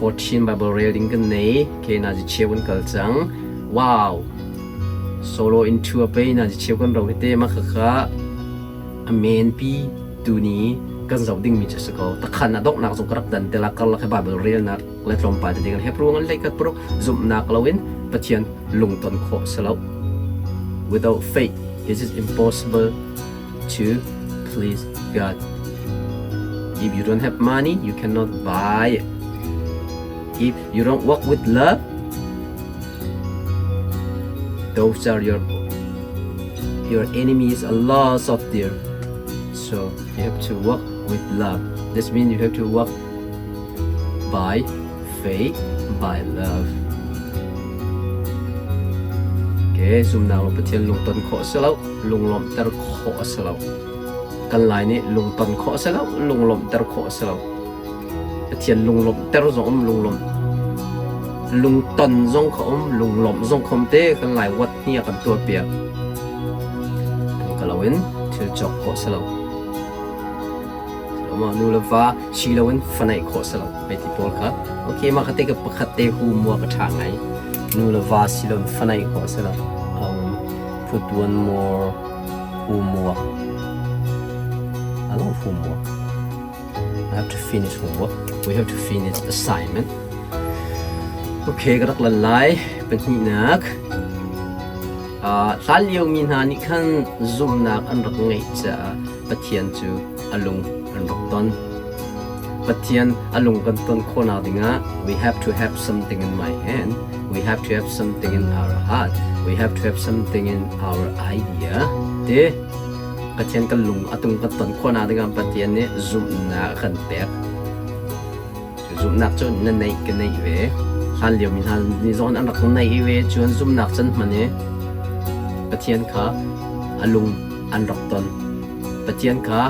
14 Bible rel ding kan nei. Ke na ji cheu kan kal cang. Wow. Solo in thu a pe na ji cheu kan ro hite ma kha kha a men pi tu ni kan zoh ding mi chu si ko. Takhan a dok nak zong ka rak dan te la kar la khe Bible rel nak le tlawmpal te ding Hebrew ngan lei kat puruk zumhnak loin Pathian lungton khawh si lo. Without faith, it is impossible to please God. If you don't have money, you cannot buy it. If you don't walk with love, those are your your enemies a lot of there. So you have to walk with love. This means you have to walk by faith, by love. Okay, zumnak lo Pathian lungton khawh a si lo, lunglawmhter khawh a si lo. Kan Lai nih lungton khawh a si lo, lunglawmhter khawh a si lo. Pathian lunglawmhter zong um, lunglawmh lungton zong kha um, lunglawmh zong kha um te kan Lai wat hni a kan tuah piak. Ka lo in thil cawk khawh a si lo. Ma nu le va si loin fa neih khawh si lo hei ti pawl kha. Okay, mah kha te ka pakhat te hu mua ka ṭha ngai. Nu le va si loin fa neih khawh si lo. Put one more homework. A lot of homework. I have to finish homework. We have to finish assignment. Okay, ka rak lan lai. Pahnihnak. Hlan lio mi hna nih khan zumhnak an rak ngeih caah Pathian cu a lung an rak ton. Pathian a lung kan ton khawhnak dingah we have to have something in my hand, we have to have something in our heart, we have to have something in our idea. Te Pathian kan lung a tung kan ton khawhnak dingah Pathian nih zumhnak a kan pek. Cu zumhnak cu na neih ka neih ve. Hlan lio mi hna nih zong an rak neih ve. Cun zumhnak can hman i Pathian kha a lung an rak ton. Pathian kha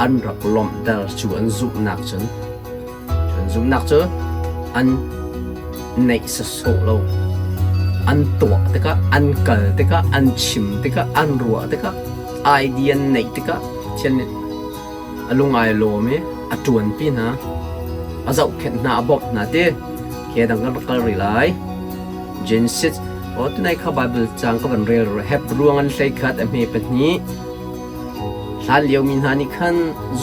an rak lawmhter cu an zumhnak cun. Cu an zumhnak cu an neih sawsawh lo. An tuah tikah, an kal tikah, an chim tikah, an ruah tikah, idea an neih tikah Pathian nih a lung ai lawm i a ṭuanpi hna, a zohkhenh hna, a bawmh hna ti ke dang kan rak kal rih lai. Genesis aw tunai kha Bible caang ka van rel Hebrew ngan 11 a hme pahnih. Hlan lio mi hna nih khan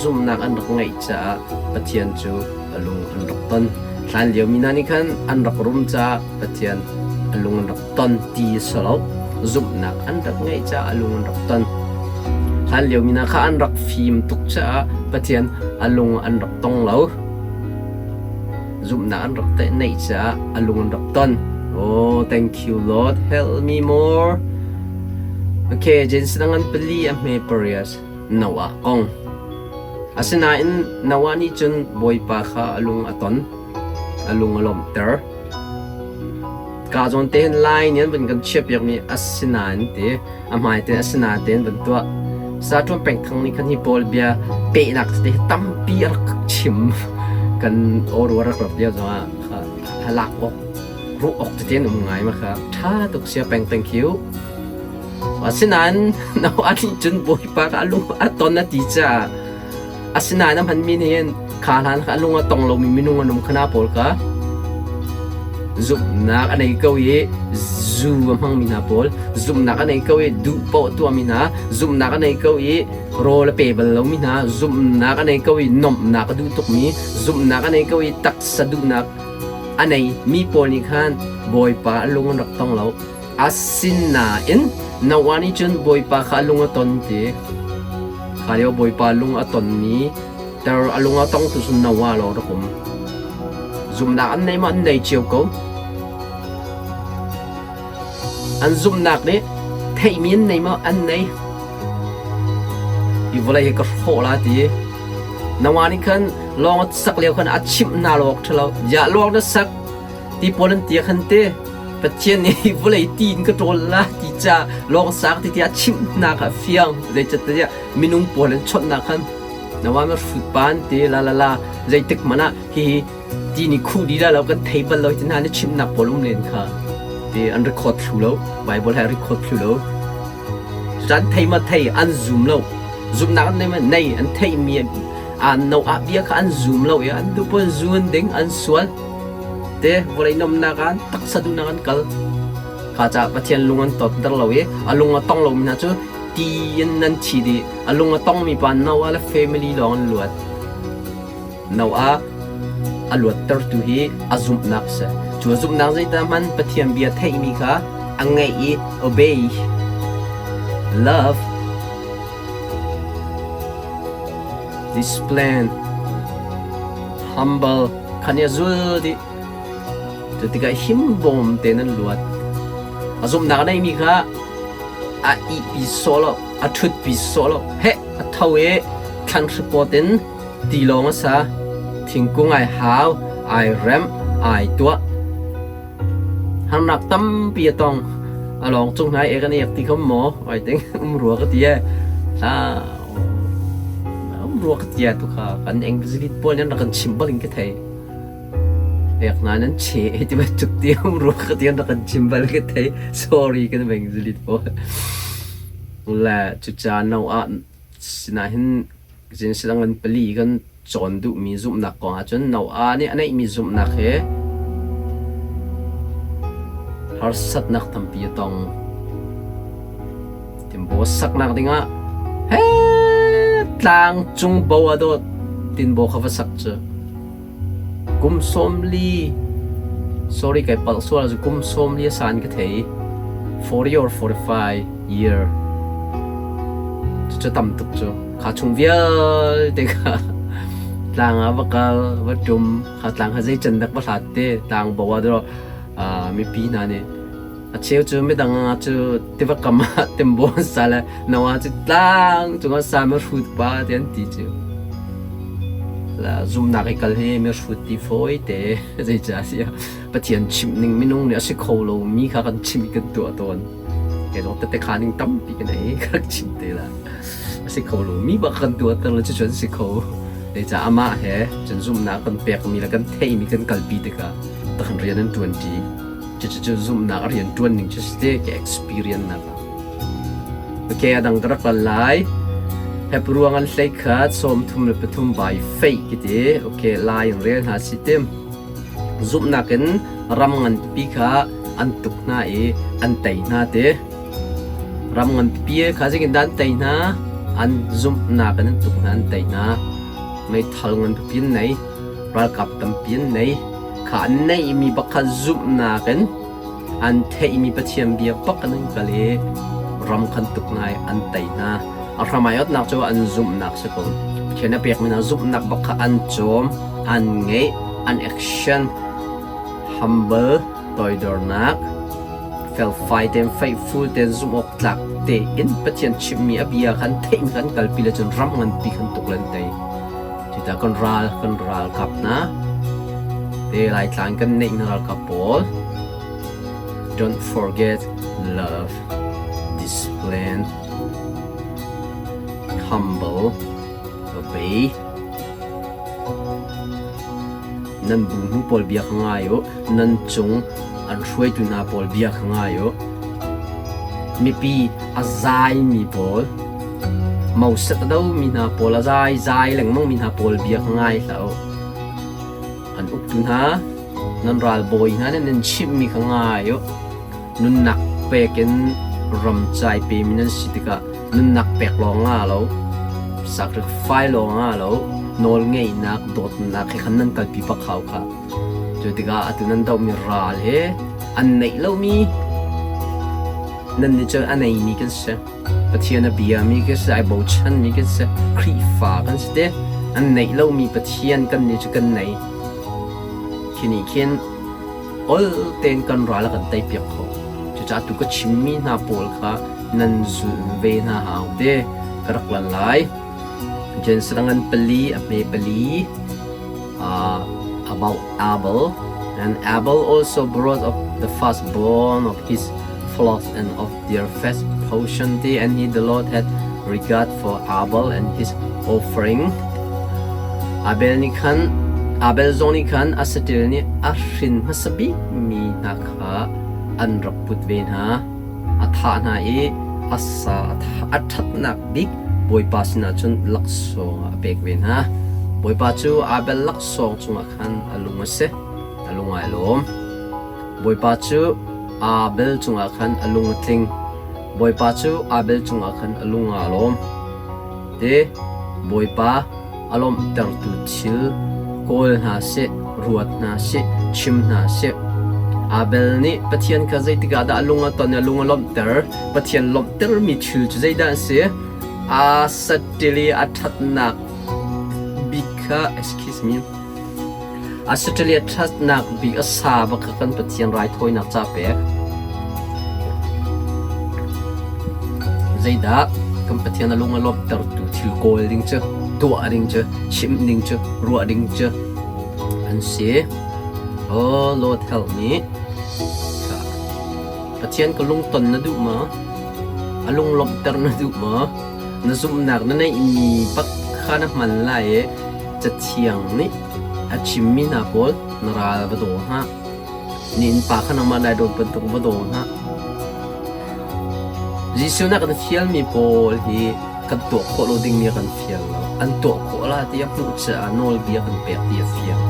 zumhnak an rak ngeih caah Pathian cu a lung an rak ton. Hlan lio mi hna nih khan an rak rum caah Pathian a lung an rak ton ti a si lo. Zumhnak an rak ngeih caah a lung an rak ton. Hlan lio mi hna kha an rak fim tuk caah Pathian a lung an rak tong lo. Zumhnak an rak neih caah a lung an rak ton. Oh, thank you Lord, help me more. Okay, Genesis ngan pali a hme parias Noah kong. Asinain Noah nih cun Bawipa kha a lung a ton, a lung a lawmhter. Ka zawn te hin lai nih an van kan chiahpiakmi asinain ti a hmai te asinain te an van tuah. Saṭuan pengthang nih khan hi pawl bia pehnak tete hi tampi a rak chim. Kan aw rak rat lio zongah kha halak awk ruah awk tete an um ngai ma kha ṭha tuk sia peng thank you. Asinain Noah nih cun Bawipa kha a lung a ton a ti caah asinain a hmanmi nih hin kha hlan kha a lung a tong lomi minung an um khana pawl kha zumhnak a nei ko i zu a hmangmi hna pawl zumhnak a nei ko i duh paoh tuahmi hna zumhnak a nei ko i rawl a pe bal lomi hna zumhnak a nei ko i nomhnak a duh tukmi zumhnak a nei ko i taksa duhnak a nei mi pawl nih khan Bawipa a lung an rak tong lo. Asinain Noah nih cun Bawipa kha a lung a ton ti. Kha lio Bawipa lung a tonmi ter a lung a tong tu cu Noah lawng rak um. Zumhnak an nei maw an nei cio ko. An zumhnak nih theihmi an nei maw an nei. Hi vawlei hi ka hrawh la ti. Noah nih khan lawng a sak lio khan a chimh hna lawk ṭhalo. Ya lawng na sak ti pawl an tia khan te Pathian nih vawlei ti in ka ṭawl la ti ca lawng sang ti tiah chimhnak ah fiang zeicatiah minung pawl an chawnhnak khan nawa ma hrut pan ti la la la zeitik hmanh ah hihi ti nih khuh dih la lo kan thei bal lo ti hna nih chimhnak pawl um len kha ti an record thlu lo Bible he record thlu lo cucan thei ma thei an zum lo zumhnak an nei ma nei an theih mi an no ah bia kha an zum lo i an duh pawl zun ding an sual. Te vawlei nomnak ah taksa duhnak an kal. Kha caah Pathian lung an tonter lo i a lung a tong lomi hna cu ti in nan thi dih. A lung a tongmi pa Noah le family lawng an luat. Noah a luattertu hi a zumhnak a si. Cu a zumhnak zeidah hmanh Pathian bia theihmi kha a ngaih i obey, love, discipline, humble kha nih a zul dih. Cu tikah himbawm tein an luat. A zumhnak a neihmi kha a ihpi sawh lo, a ṭhutpi sawh lo. Heh, a tho i thlanhri pawt in tilawng a sa, thingkung ai hau, ai remh, ai tuah. Harnak tampi a tong. A lawng cung hna i ek an ek ti kho maw? Ai ting um rua ka ti e. Um rua ka ti tu kha kan engzilit pawl nan rak kan chim bal in ka thei. Ek na nan che ti bantuk ti um rua ka ti an rak kan chim bal ka thei. Sorry kan engzilit pawl. Le cucaah no ah sinah hin Zencahtiah ngan pali kan cawn duhmi zumhnak kong ahcun Noah nih a neihmi zumhnak hi harsatnak tampi a tong. Tinbaw saknak dingah he tlang cung bo a dawt tinbaw kha va sak cu kum 40, sorry kai palh sual cu kum 40 a san ka thei, 40 or 45 year cucu tam tuk cu kha chung vialte kha tlang ah va kal va ṭum kha tlang kha zei can dak va hlat te tlang bo ah dawh mipi hna nih a cheu cu midang ah cu tiva kam ah timbo an sa le no ah cu tlang cungah sa ma hrut pa te an ti cu la zumnak i kal hi mi hrut ti fawi te zeicah siah Pathian chimh ning minung nih a si kho lo mi kha kan chim i kan tuah tawn. Kei zong tette kha ning tampi ka nei ka rak chim te la. A si kho lo mi bak kan tuahter le cucu an si kho. Zeicah amah he cun zumhnak kan pekmi le kan theihmi kan kalpi tikah takhan rian an ṭuan ṭi. Cucu cu zumhnak a rian ṭuan ning cu si te ka experience nak ah. Okay, a dang ka rak lan lai. Hebruang an hlei khat 33 by faith kiti. Okay, lai in rel hna si tim. Zumhnak in ram nganpipi kha an tuk hna i an tei hna ti. Ram nganpipi kha zeitindah an tei hna? An zumhnak in an tuk hna, an tei hna. Meithal nganpipi an nei, ralkap tampi an nei. Kha an neihmi bak kha zumhnak in an theihmi Pathian bia bak in an kal i ram khan tuk hna i an tei hna. A hram ai otnak cu an zumhnak si ko. Pathian a pekmi hna zumhnak bak kha an cawm, an ngeih, an action, humble, toidornak, felfai tein, faithful tein, zumhawktlak tein Pathian chimmi a bia khan theihmi kan kalpi le cun ram nganpi khan tuk le an tei. Cuta kan ral kan ralkap hna te Laitlang kan neih na ralkap pawl don't forget love, discipline, humble, obey. Nan bu hnu pawl bia kha ngai u. Nan cung an hruaitu hna pawl bia kha ngai u. Mipi a zaimi pawl, mauset a domi hna pawl, a zai zai lengmangmi hna pawl bia kha ngai hlah u. An uktu hna, nan ralbawi hna nih nan chimhmi kha ngai u. Nunnak pek in ramcai pemi nan si tikah nunnak pek lawng nga lo, sacrifice lawng nga lo, nawlngeihnak, dawtnak he khan nan kalpi bak hau kha. Cu tikah atu nan dohmi ral he an neih lomi nan nih cun a neimi kan si. Pathian a biami kan si, ai bochanmi kan si, Khrihfa kan si te. An neih lomi Pathian kan nih cu kan nei. Khi nih khin ol tein kan ral a kan teipiak kho. Cucaah tu ka chimmi hna pawl kha nan zulh ve hna hau te ka rak lan lai. Genesis ngan pali a hme pali about Abel. And Abel also brought up the firstborn of his flocks and of their fat portion and he the Lord had regard for Abel and his offering. Abel nih khan Abel zong nih khan a saṭil nih a hrin hmasa bikmi hna kha an rak put ve hna. A thah hna i a sa a ṭhatnak bik Bawipa sinah cun laksawng ah a pek ve hna. Bawipa cu Abel laksawng cungah khan a lung a si. A lung ai lawm. Bawipa cu Abel cungah khan a lung a tling. Bawipa cu Abel cungah khan a lung aa lawm. Te Bawipa a lawmhtertu thil kawl hna seh, ruat hna seh, chim hna seh. Abel nih Pathian kha zeitik ah dah a lung a ton i a lung a lawmhter? Pathian lawmhtermi thil cu zeidah a si? Aa saṭil i a ṭhatnak bik kha excuse me a saṭil i a ṭhatnak bik a sa bak kha kan Pathian raithawinak ca pek. Zeidah kan Pathian a lung a lawmhtertu thil kawl ding cu, tuah ding cu, chim ding cu, ruah ding cu an si. Oh Lord help me. Pathian ka lungton na duh maw? A lunglawmhter na duh maw? Na zumhnak na neihmi bak kha na hman lai i Cathiang nih a chimmi hna pawl na ral va daw hna. Na innpa kha nangmah nai dawt bantuk va daw hna. Jesuh nih a kan fialmi pawl hi kan tuah khawh lo dingmi a kan fial lo. An tuah khawh la ti a hmuh caah nawlbia kan pek ti a fiang.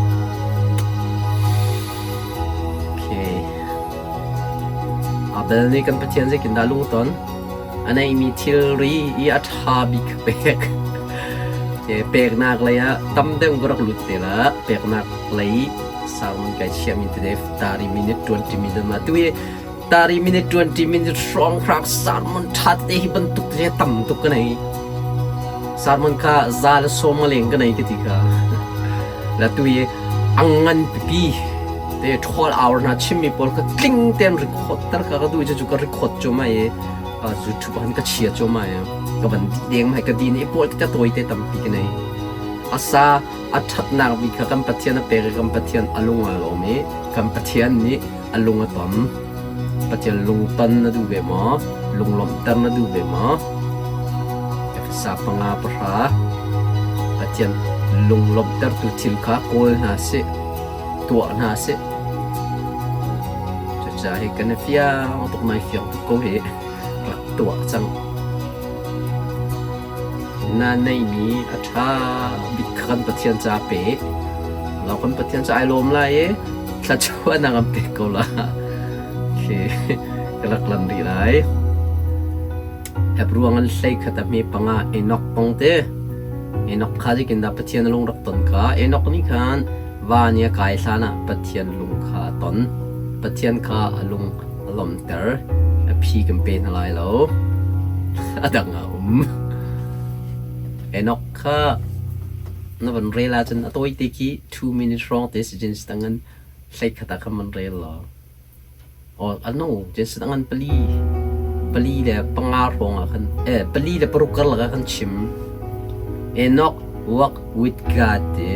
Okay. Abel nih kan Pathian zeitindah lungton? A neihmi thilri i a ṭha bik pek. Peknak lei ah tam deuh ka rak lut te la. Peknak lei sermon kai chiahmi tete 30 minute 20 minute ma tu hi 30 minute 20 minute hrawng hrang sermon ṭha te hi bantuk te tam tuk ka nei. Sermon kha za le sawm a leng ka nei ka ti kha. La tu hi ang ngan pipi te 12 hour hna chimmi pawl kha tling tein record tar ka ka duh cu ka record cu mai i YouTube han ka chia cu mai ka van deng mai ka din i pawl te tawi te tampi ka nei asa a thatnak bik kha kan Pathian a pek i kan Pathian a lung a lawm i kan Pathian nih a lung a ton Pathian lungton na duh ve maw lunglawmhter na duh ve maw Efesa panga pahra Pathian lunglawmhtertu thil kha kawl hna sih tuah hna sih. Cucaah hi kan i fiang tuk nai fiang tuk ko hi rak tuah cang. Na neihmi a ṭha bik kha kan Pathian ca pe. Lo kan Pathian ca ai lawm lai i thluachuahnak an pek ko la. Khi ka rak lan rih lai. Hebruang an hlei khat a hme panga Enoch kong te. Enoch kha zeitindah Pathian a lung rak ton kha Enoch nih khan van i a kai hlan ah Pathian lung kha a ton. Pathian kha a lung a lawmhter. A phi kan pe hna lai lo. A dang a um. Enoch kha na van rel ahcun a tawi te khi 2 minutes hrawng te si cun tangan hlei khat ah khan van rel law. Ano, Jason ngan pali pali le panga hrawng ah khan eh pali le paruk karlak ah khan chim. Enoch walk with God ti.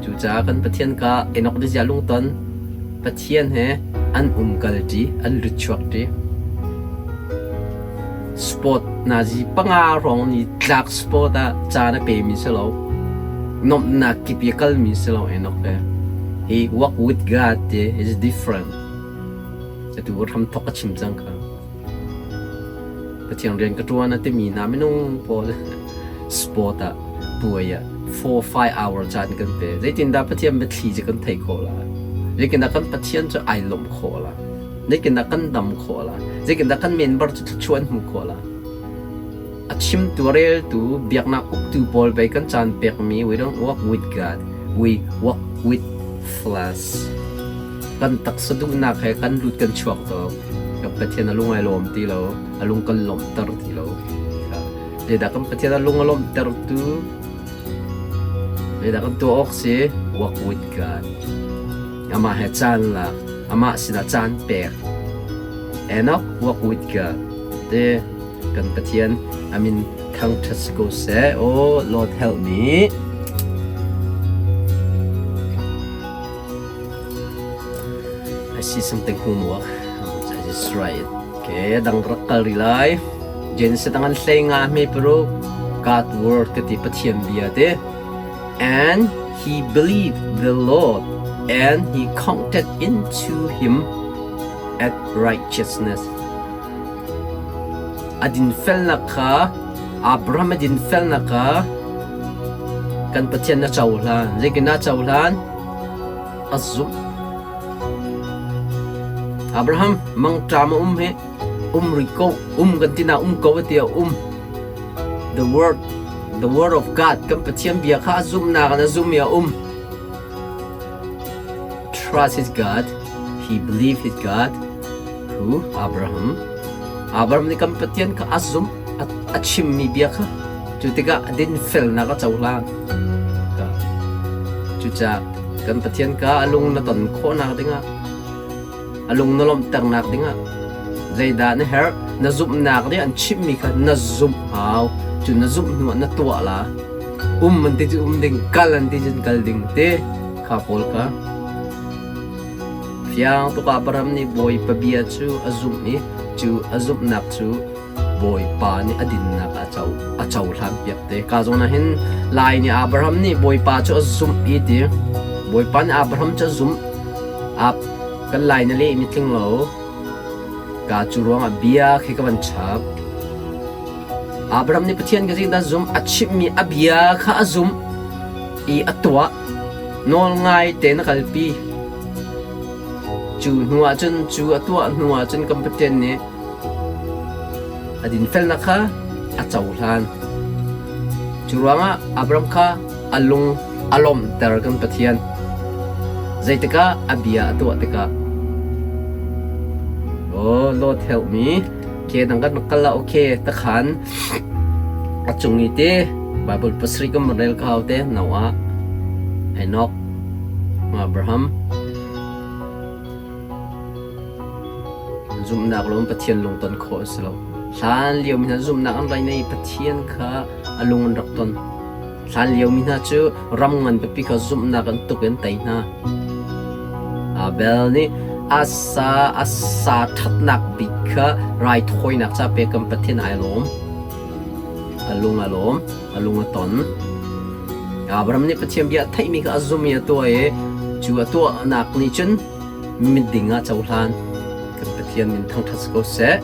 Cucaah kan Pathian ka Enoch nih ziah lungton Pathian he an umkal ṭi, an lut chuak ṭi. Sport nazi panga hrawng ni tlak sport ah caan a pemi si lo. Nuamhnak kip i a kalmi si lo Enoch he. He walk with God ti is different. Atu hram thok ka chim cang kha. Pathian rian ka ṭuan a timi hna minung pawl sport ah puai ah 4 5 hour caan kan pe. Zeitindah Pathian biathli cu kan theih khawh lai? Zeitindah kan Pathian cu ai lawmh khawh lai? Zeitindah kan dam khawh lai? Zeitindah kan member cu thluachuah an hmuh khawh lai? A chimtu a reltu biaknak uktu pawl pei kan caan pekmi we don't walk with God, we walk with flesh. Kan taksa duhnak he kan lut kan chuak to. Kan Pathian a lung ai lawm ti lo, a lung kan lawmhter ti lo. Zeidah kan Pathian a lung a lawmhtertu? Zeidah kan tuah awk si? Walk with God. Amah he caan lak, amah sinah caan pek. Enoch walk with God. Te kan Pathian amin thangṭhat si ko seh. Oh Lord help me. I see something homework. I just write it. Okay, dang rak kal rih lai. Genesis tangan hlei nga hme paruk God word ka ti Pathian bia te. And he believed the Lord and he counted into him at righteousness. A dinfelnak kha Abraham a dinfelnak kha kan Pathian na cohlan. Zeitin na cohlan? a zumh. Abraham mangṭam a um hi um rih ko, um kan ti na um ko a ti a um. The word, the word of God kan Pathian bia kha a zumhnak in a zum i a um. Trust his God, he believed his God. Who? Abraham. Abraham nih kan Pathian kha a zumh, a chimmi bia kha cu tikah a dinfelnak a cohlan. Cucaah kan Pathian kha a lung na ton khawhnak dingah, a lung na lawmhternak dingah zeidah na herh? Na zumhnak nih an chimhmi kha na zumh hau. Cu na zumh hnuah na tuah la. Um an ti cu um ding, kal an ti cun kal ding ti kha pawl kha. Fiang tuk ah Abraham nih Bawipa bia cu a zumh i cu a zumhnak cu Bawipa nih a dinnak a co a cohlanpiak te. Ka zawn ah hin Lai nih Abraham nih Bawipa cu a zumh i ti. Bawipa nih Abraham cu a zumh. Ap kan Lai na leh mi tling lo. Ka cu ruangah bia khi ka van chap. Abraham nih Pathian ka zing dah zumh a chimhmi a bia kha a zumh i a tuah. Nawl ngai tein a kalpi. Cu hnu ah cun cu a tuah hnu ah cun kan Pathian nih a dinfelnak kha a cohlan. Cu ruangah Abraham kha a lung a lawmhter kan Pathian. Zeitikah a bia a tuah tikah Oh, Lord help me. Ke dang kan kal la okay takhan a cung i te Bible pasarih kan rel ka hau te Noah, Enoch, Abraham Zumhnak lawng Pathian lungton khawh a si lo. Hlan lio mi hna zumhnak an rai nei Pathian kha a lung an rak ton. Hlan lio mi hna cu ram ngan pipi kha zumhnak an tuk in tei hna. Abel nih a sa a sa ṭhatnak bik kha raithawinak ca pek kan Pathian ai lawm. A lung a lawm, a lung a ton. Abraham nih Pathian bia a theihmi kha a zum i a tuah i cu a tuahnak nih cun miding ah cohlan. Kan Pathian min thangṭhat si ko seh.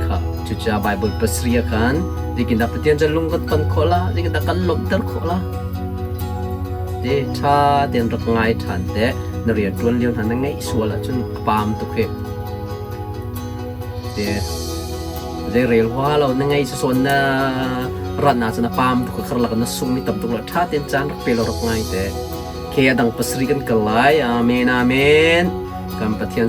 Kha cucaah Bible pasarih ah khan zeitindah Pathian cu lung kan ton khawh la, zeitindah kan lawmhter khawh la. Te ṭha tein rak ngai ṭhan te na rian ṭuan lio hna na ngeih sual ahcun a paam tuk hi. Te zei rel hua lo na ngei sawn na rat na cun a paam tuk karlak na sung mi tam tuk la ṭha tein caan rak pe lo rak ngai te. Ke a dang pasarih kan kal lai. Amen. Amen. Kan Pathian.